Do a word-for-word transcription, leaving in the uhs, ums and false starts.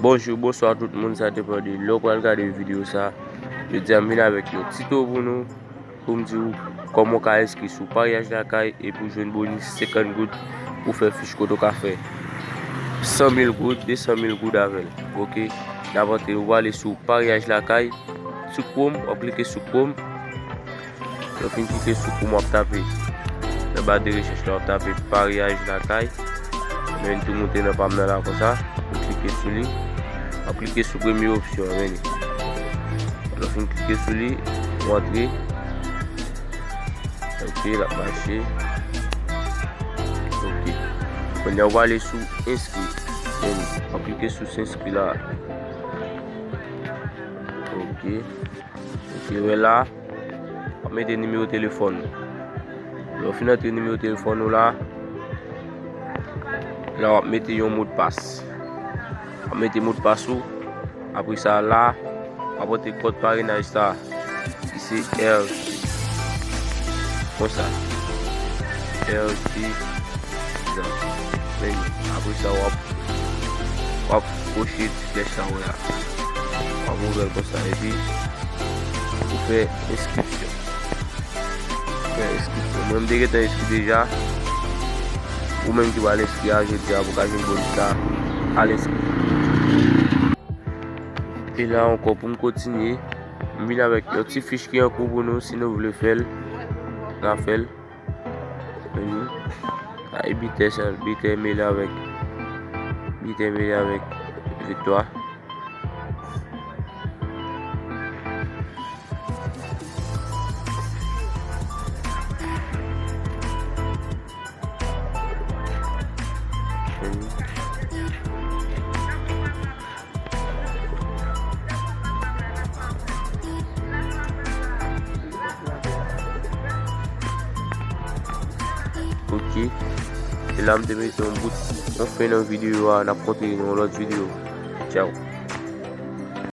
Bonjou, bonswa tout moun, sa depann de lè w pral gade videyo sa. Jodi a m vin avèk yon tito pou nou, pou m di w kòman w ka enskri sou Paryaj Lakay epi w jwenn bonis senkant goud pou fè fich kote w ka fè san mil goud, de san mil goud avè l. Oke, n ap antre, ou ale sou Paryaj Lakay, sou Chrome, w ap klike sou Chrome. Lè w fin klike sou Chrome, w ap tape nan ba de rechèch la, w ap tape Paryaj Lakay. Men tou moute nan pa m nan la konsa. Ou klike sou li. W ap klike sou premye opsyon an, men li. Lè w fin klike sou li, ou antre. Oke, l ap mache. Oke. Kounye a, w ale sou enskri. Men li. W ap klike sou enskri la. Oke. Oke, wè la, w ap mete nimewo telefòn ou. Lè w fin antre nimewo telefòn ou la, la w ap mete yon modpas. W ap mete modpas ou. Apre sa la, w ap antre kòd parenaj sa, ki se R G. Konsa. R G. Men, apre sa, w ap, w ap koche ti flèch sa w wè a. W ap ouvè l konsa, epi ou fè enskripsyon. Fè enskripsyon. Mwen, m te gentan enskri deja. Ou menm ki pral enskri a, jodi a, pou ka jwenn bonis la, al enskri. E la ankò, pou m kontinye, m vin avèk yon ti fich ki an kou pou nou, si nou vle fè l, n a fè l. Vini. Ay, bitè sa, bitè mele avèk, bitè mele avèk viktwa. Vini. Ok. E la m te mete yon bout, yon fen nan videyo a, n ap kontinye nan yon lòt videyo. Tchaw.